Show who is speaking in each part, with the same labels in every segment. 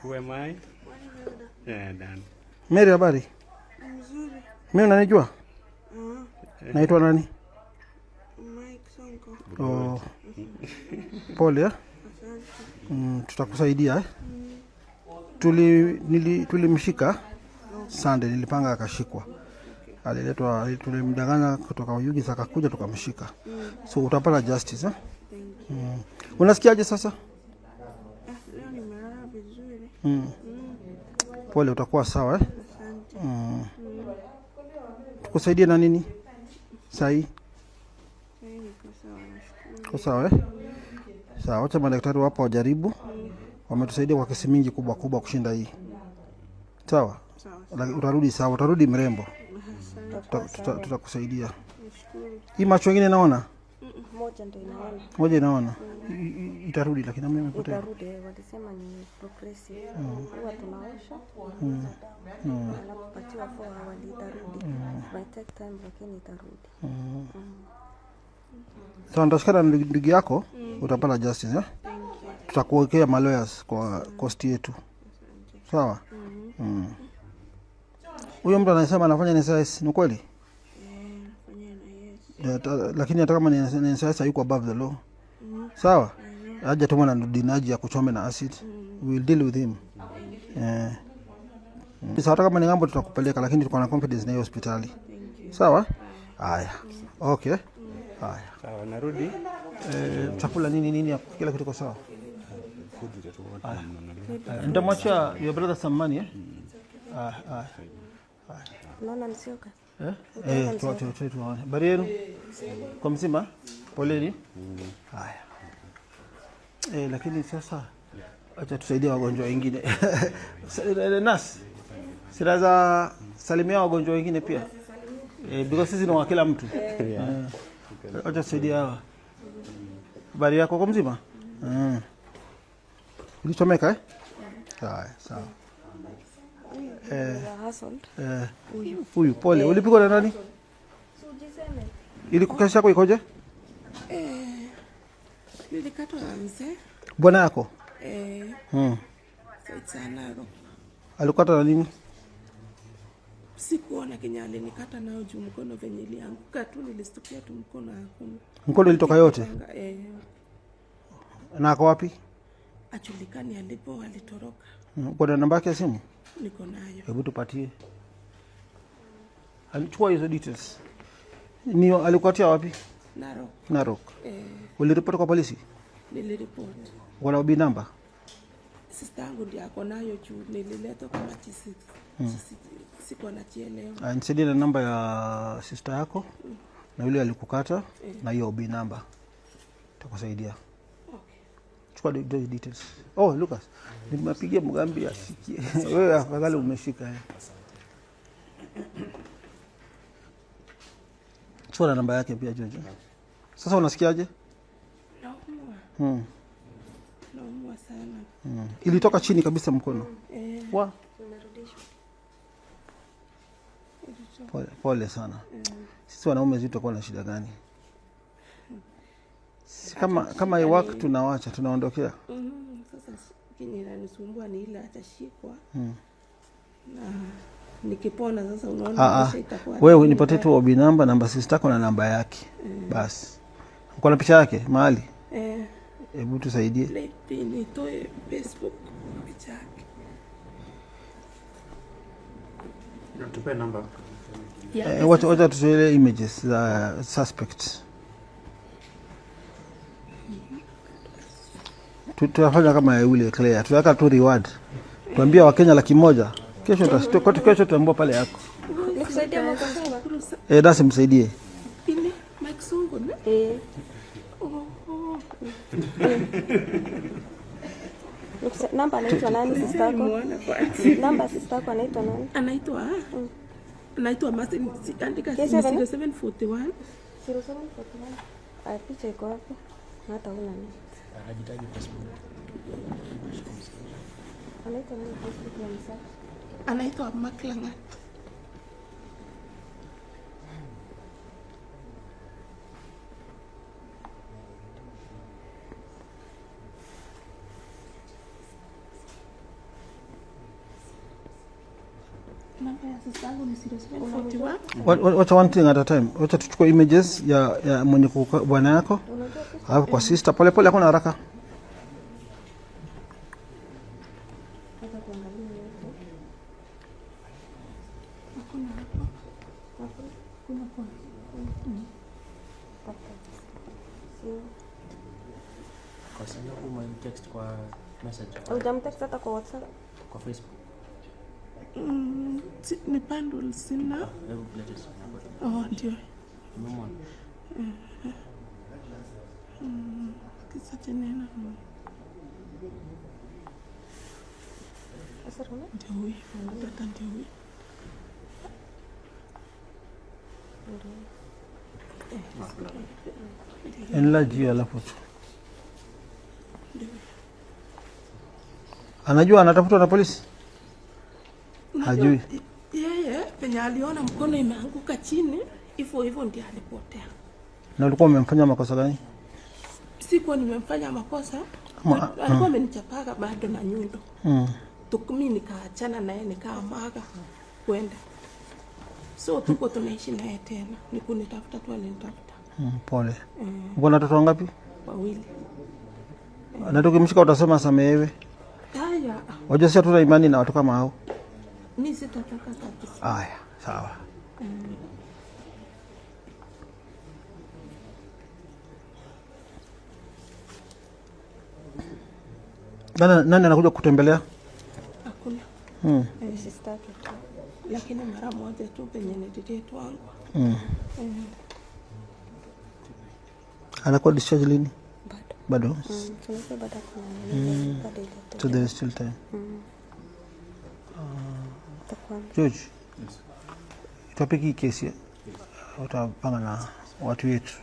Speaker 1: Who am I? Yeah, done.
Speaker 2: Mary, habari?
Speaker 3: Mzuri.
Speaker 2: Mimi unanijua? Naitwa nani?
Speaker 3: Mike Sonko.
Speaker 2: Oh. Pole eh?
Speaker 3: Asante.
Speaker 2: Tutakusaidia eh? Tulimshika Sunday, nilipanga akashikwa. Aliletwa, tulimdanganya kutoka Oyugis akakuja tukamshika. So utapata justice eh?
Speaker 3: Thank you.
Speaker 2: Unasikiaje sasa?
Speaker 3: Leo nimelala vizuri.
Speaker 2: Pole, utakuwa sawa eh?
Speaker 3: Asante.
Speaker 2: Tukusaidie na nini? Sahi?
Speaker 3: Sasa niko sawa, nashukuru.
Speaker 2: Uko sawa eh? Sawa, wacha madaktari wapo wajaribu. Wametusaidia kwa kesi mingi kubwa kubwa kushinda hii. Sawa?
Speaker 3: Sawa.
Speaker 2: Lakini utarudi sawa, utarudi mrembo.
Speaker 3: Asante.
Speaker 2: Tutakusaidia.
Speaker 3: Nashukuru.
Speaker 2: Hii macho ingine naona?
Speaker 4: Moja ndo inaona.
Speaker 2: Moja inaona. Itarudi lakini mimi nimepotea.
Speaker 4: Itarudi, walisema ni progressive. Huwa tunaosha. Anapopatiwa 4 hours itarudi. Might take time lakini itarudi.
Speaker 2: Sawa, nitashikana na ndugu yako, utapata justice eh? Tutakuwekea malawyers kwa cost yetu. Sawa? Huyo mtu anasema anafanya NSIS ni kweli?
Speaker 3: Eh, nafanya na Yesu.
Speaker 2: Lakini hata kama ni NSIS hayuko above the law. Sawa? Aje tuma na dinaji ya kuchome na acid. We will deal with him. Eh. Sasa hata kama ni ng'ambo tutakupeleka, lakini tuko na confidence na hiyo hospitali. Sawa? Haya. Okay. Haya.
Speaker 1: Sawa, narudi.
Speaker 2: Chakula nini nini kila kitu iko sawa.
Speaker 1: Food itakuwa tunamnunulia.
Speaker 2: Nitamwachia your brother some money eh? Ah.
Speaker 4: Unaona msioka?
Speaker 2: Eh? Eh, tuone. Habari yenu? Kwa mzima? Poleni. Haya. Lakini sasa acha tusaidie wagonjwa wengine. Nas. Sinaweza salimia wagonjwa wengine pia. Because sisi ni wa kila mtu. Acha tusaidie hawa. Habari yako kwa mzima? Ulichomeka eh? Haya, sawa.
Speaker 4: Hustled.
Speaker 2: Huyu pole. Ulipigwa na nani? Ili kesi yako ikoje?
Speaker 3: Nilikatwa na mzee.
Speaker 2: Bwana yako?
Speaker 3: Eh, sana.
Speaker 2: Alikata na nini?
Speaker 3: Sikuona kenye alinikata nayo juu mkono venye ilianguka tu, nilistukia tu mkono hakuna.
Speaker 2: Mkono ilitoka yote? Na ako wapi?
Speaker 3: Ajulikani alipo, alitoroka.
Speaker 2: Uko na namba yake ya simu?
Speaker 3: Niko nayo.
Speaker 2: Hebu tupatie. Alichukua hizo details. Ni alikuatia wapi?
Speaker 3: Narok.
Speaker 2: Narok. Uliripoti kwa polisi?
Speaker 3: Niliripoti.
Speaker 2: Uko na OB number?
Speaker 3: Sister yangu ndiye ako nayo juu nililetwa kama G6. Sikuwa najielewa.
Speaker 2: Nisaidie na namba ya sister yako na yule alikukata na hiyo OB number. Takusaidia.
Speaker 3: Okay.
Speaker 2: Chukua the details. Oh, Lucas. Nimepigia Mugambi asikie. Wewe afadhali umeshika. Chukua na namba yake pia Jojo. Sasa unasikiaje?
Speaker 3: Naumwa. Naumwa sana.
Speaker 2: Ilitoka chini kabisa mkono. Wa. Pole, pole sana. Sisi wanaume zetu tutakuwa na shida gani? Kama iwak tunawacha, tunaondokea.
Speaker 3: Sasa kenye inanisumbua ni ile atashikwa. Na nikipona sasa unaona maisha itakuwa
Speaker 2: Wewe nipatie tu OB number, namba sister yako na namba yake. Basi. Uko na picha yake mahali? Hebu tusaidie.
Speaker 3: Let me nitoe Facebook picha yake.
Speaker 1: Tupe namba.
Speaker 2: Wacha tutoe images za suspect. Tutafanya kama yule Claire. Tutaweka tu reward. Tuambie Wakenya 100,000. Kesho kesho tutaambia pale yako.
Speaker 4: Nikusaidie Mike Sonko?
Speaker 2: Dasi msaidie.
Speaker 3: Ile Mike Sonko ne? Oh.
Speaker 4: Namba anaitwa nani sister yako?
Speaker 3: Muona kwa.
Speaker 4: Namba sister yako anaitwa nani?
Speaker 3: Anaitwa Anaitwa Mercy, andika
Speaker 4: K7?
Speaker 3: 0741.
Speaker 4: 0741. Picha iko wapi? Hata huna nini.
Speaker 5: Anajitaji Facebook.
Speaker 4: Anaitwa nani Facebook ya msasa?
Speaker 3: Anaitwa Maklanga. Namba ya sister yangu ni 0741.
Speaker 2: Wacha one thing at a time. Wacha tuchukue images ya mwenye bwana yako. Alafu kwa sister pole pole, hakuna haraka.
Speaker 4: Hata kuangalia huko.
Speaker 3: Hakuna hapo. Kuna kwa.
Speaker 4: Tafuta. Sio.
Speaker 5: Kwa sababu umemtext kwa message
Speaker 4: Hujamtext hata kwa WhatsApp?
Speaker 5: Kwa Facebook.
Speaker 3: Ni bundle sina.
Speaker 5: Hebu lete simu yako.
Speaker 3: Oh, ndio.
Speaker 5: Umemwona?
Speaker 3: Kisa chenena.
Speaker 4: Sasa una?
Speaker 3: Ndio huyu. Dada ndio huyu.
Speaker 4: Ndio.
Speaker 2: Enlarge hiyo alafu tu.
Speaker 3: Ndio huyu.
Speaker 2: Anajua anatafutwa na polisi?
Speaker 3: Unajua,
Speaker 2: Hajui.
Speaker 3: yeye penye aliona mkono imeanguka chini, hivyo hivyo ndio alipotea.
Speaker 2: Na ulikuwa umemfanya makosa gani?
Speaker 3: Sikuwa nimemfanya makosa. Alikuwa amenichapaga bado na nyundo. Mi nikaachana naye, nikaamaga kwenda, so tuko tunaishi naye tena, ni kunitafuta tu alinitafuta.
Speaker 2: Pole. Uko na watoto wangapi?
Speaker 3: Wawili.
Speaker 2: Na tukimshika utasema samehewe?
Speaker 3: Haya.
Speaker 2: Wajua sisi hatuna imani na watu kama hao.
Speaker 3: Mi sitataka kabisa.
Speaker 2: Aya, sawa. Nani anakuja kutembelea?
Speaker 3: Hakuna.
Speaker 4: Ni sister yake tu.
Speaker 3: Lakini mara moja tu penye nililetwangwa.
Speaker 2: Anakuwa discharge lini?
Speaker 4: Bado.
Speaker 2: Bado.
Speaker 4: Tunajua bado kuna nini, bado ile
Speaker 2: So there is still time.
Speaker 4: Itakuwa
Speaker 2: George. Topic hii kesi utapanga na watu wetu.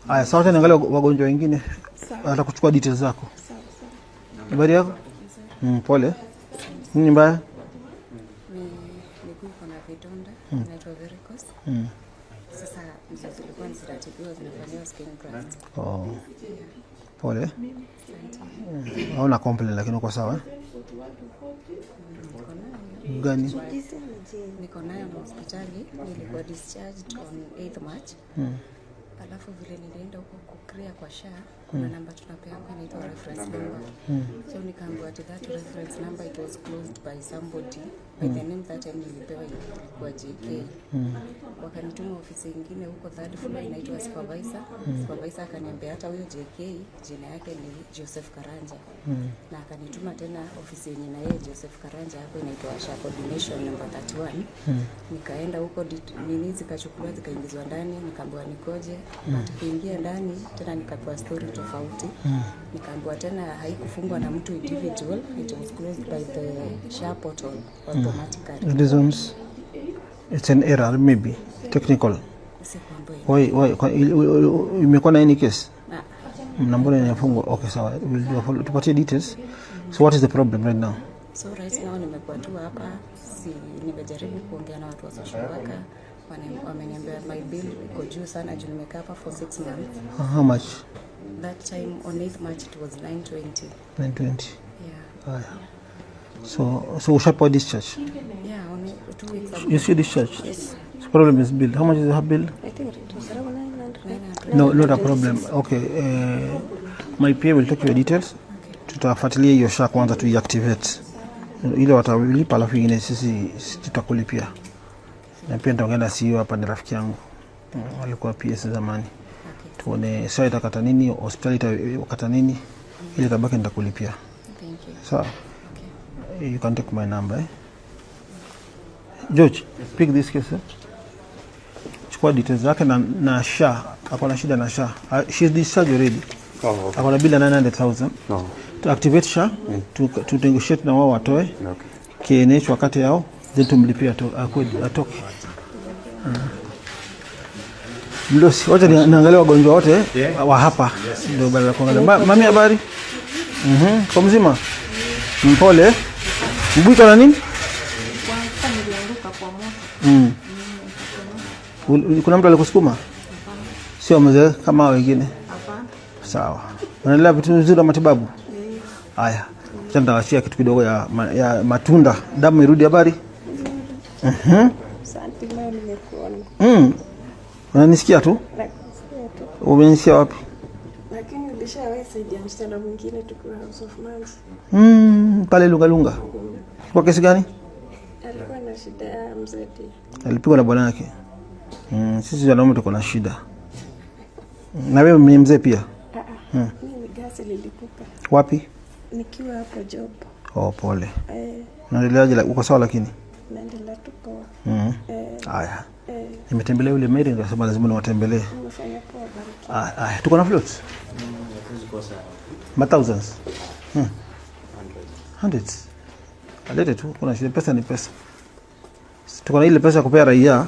Speaker 2: Aya, sasa niangalia wagonjwa wengine.
Speaker 3: Sawa.
Speaker 2: Atakuchukua details zako.
Speaker 3: Sawa sawa.
Speaker 2: Habari yako? Pole. Nini mbaya?
Speaker 6: Ni miguu iko na vidonda, inaitwa varicose. Sasa ndizo zilikuwa zinatibiwa, zinafanyiwa skin graft.
Speaker 2: Oh. Pole. Hauna complain lakini uko sawa, eh?
Speaker 6: Niko nayo.
Speaker 2: Gani?
Speaker 4: Jinsi ni je.
Speaker 6: Niko nayo na hospitali, nilikuwa discharged on 8th March. Alafu vile nilienda huko kuclear kwa SHA, kuna namba tunapeana inaitwa reference number. So nikaambiwa ati that reference number, it was closed by somebody by the name. That time nilipewa ilikuwa JK. Wakanituma ofisi ingine huko third floor inaitwa supervisor. Supervisor akaniambia hata huyo JK jina yake ni Joseph Karanja. Na akanituma tena ofisi yenye na yeye Joseph Karanja hapo inaitwa SHA coordination number 31. Nikaenda huko, nini zikachukuliwa zikaingizwa ndani, nikaambiwa nikoje. But kuingia ndani tena nikapewa story tofauti. Nikaambiwa tena haikufungwa na mtu individual, it was closed by the SHA portal automatically.
Speaker 2: Reasons. It's an error maybe technical.
Speaker 6: Sikuambiwa.
Speaker 2: Why imekuwa na any case?
Speaker 6: Ah.
Speaker 2: Na mbona inafungwa? Okay, sawa. We'll do a follow. Tupatie details. So what is the problem right now?
Speaker 6: So right now nimekuwa tu hapa, si nimejaribu kuongea na watu wa social worker, wameniambia my bill iko juu sana juu nimekaa hapa for 6 months.
Speaker 2: How much?
Speaker 6: That time on 8th March it was 920.
Speaker 2: 920.
Speaker 6: Yeah.
Speaker 2: Haya. So ushapewa discharge?
Speaker 6: Yeah, only 2 weeks ago.
Speaker 2: You see discharge?
Speaker 4: Yes.
Speaker 2: So problem is bill. How much is her bill?
Speaker 4: I think it was around 900.
Speaker 2: No, not a problem. Okay. My PA will take your details. Tutafuatilia hiyo SHA kwanza tuiactivate. Ile watalipa, alafu ingine sisi tutakulipia. Na pia nitaongea na CEO hapa, ni rafiki yangu. Alikuwa PS zamani. Tuone SHA itakata nini, hospitali itakata nini. Ile itabaki nitakulipia.
Speaker 6: Thank you.
Speaker 2: Sawa.
Speaker 6: Okay.
Speaker 2: You can take my number, eh? George, pick this case. Eh? Chukua details zake na SHA. Ako na shida na SHA. She's discharged already.
Speaker 1: Oh, okay.
Speaker 2: Ako na bill ya 900,000.
Speaker 1: No.
Speaker 2: To activate SHA, to negotiate na wao watoe
Speaker 1: Okay.
Speaker 2: KNH wakati yao, then tumlipie atoke. Mdosi, wacha niangalie wagonjwa wote wa hapa ndio badala ya kuangalia. Mami, habari? Kwa mzima? Mpole. Mguu iko na nini?
Speaker 3: Kwanza nilianguka kwa moto.
Speaker 2: Kuna mtu alikusukuma? Sio mzee kama wengine.
Speaker 3: Hapana.
Speaker 2: Sawa. Unaendelea vitu vizuri na matibabu? Haya. Acha nitawashia kitu kidogo ya matunda. Damu irudi. Habari?
Speaker 4: Asante, leo nimekuona.
Speaker 2: Unanisikia tu?
Speaker 4: Nakusikia tu.
Speaker 2: Umenisikia wapi?
Speaker 4: Lakini ulishawahi saidia msichana mwingine tukiwa House of Mercy.
Speaker 2: Pale Lunga Lunga. Kwa kesi gani?
Speaker 4: Alikuwa na shida ya mzee pia.
Speaker 2: Alipigwa na bwana yake. Sisi wanaume tuko na shida. Na wewe ni mzee pia?
Speaker 4: Ah, ah. Mimi gasi lilipuka
Speaker 2: Wapi?
Speaker 4: nikiwa hapo job.
Speaker 2: Oh, pole.
Speaker 4: Eh,
Speaker 2: Unaendeleaje? Uko sawa lakini?
Speaker 4: Naendelea tu poa.
Speaker 2: Haya.
Speaker 4: Eh,
Speaker 2: Nimetembelea yule Mary, nikasema lazima niwatembelee.
Speaker 4: Umefanya poa, bariki.
Speaker 2: Ah, ah, tuko na float?
Speaker 5: Hatuwezi kosa.
Speaker 2: Ma thousands. Hundreds. Alete tu, kuna shida, pesa ni pesa. Tuko na ile pesa ya kupea raia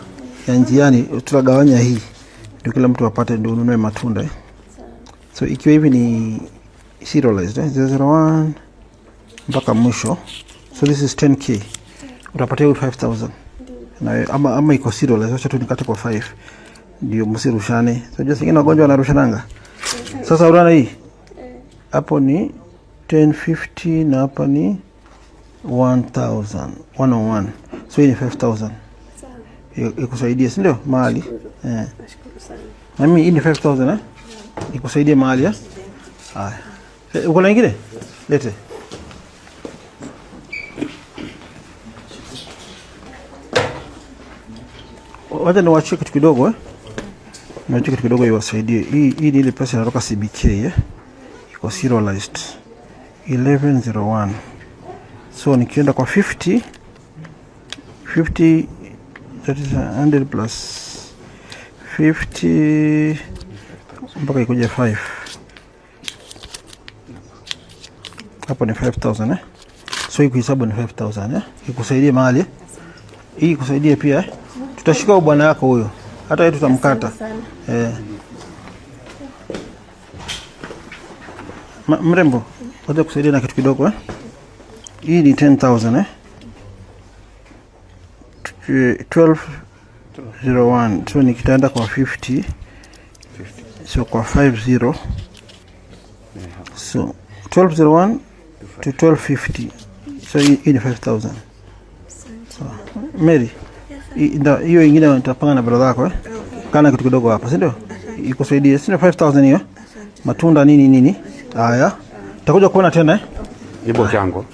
Speaker 2: ya njiani, tutagawanya hii. Ndio kila mtu apate, ndio ununue matunda. Eh. So ikiwa hivi ni serialized, eh? 001 mpaka mwisho. So this is 10K. Utapatia huyu 5000. Na ama iko serialized, acha tu nikate kwa 5. Ndio msirushane. So just wengine wagonjwa wanarushananga. Sasa unaona hii? Hapo ni 1050 na hapa ni 1000 101, so hii ni 5000 ikusaidie, si ndio mahali, eh?
Speaker 4: Nashukuru sana.
Speaker 2: Na mimi hii ni 5000, eh, ikusaidie mahali, eh. Haya. Eh, uko na ingine, lete. Wacha niwachie kitu kidogo, eh, niwachie kitu kidogo iwasaidie. Hii ni ile pesa inatoka CBK, eh, iko serialized 1101. So nikienda kwa 50 50, that is 100 plus 50 mpaka ikuja 5, hapo ni 5000, eh. So hii kuhesabu ni 5000, eh, ikusaidie mahali, eh? Hii ikusaidie pia, eh. Tutashika huyo bwana yako huyo, hata yeye tutamkata.
Speaker 3: Sana.
Speaker 2: Eh. Mrembo, wacha kusaidia na kitu kidogo, eh? Hii ni 10,000, eh? 1201. So nikitaenda kwa 50, so kwa 50, so 1201 to 1250. So hii ni 5000. So, Mary, hiyo ingine nitapanga na brother yako, eh? Kana kitu kidogo hapa, si ndio? Ikusaidie, si ndio 5000 hiyo? Matunda nini nini? Haya. Takuja kuona tena, eh?
Speaker 1: Ibo chango.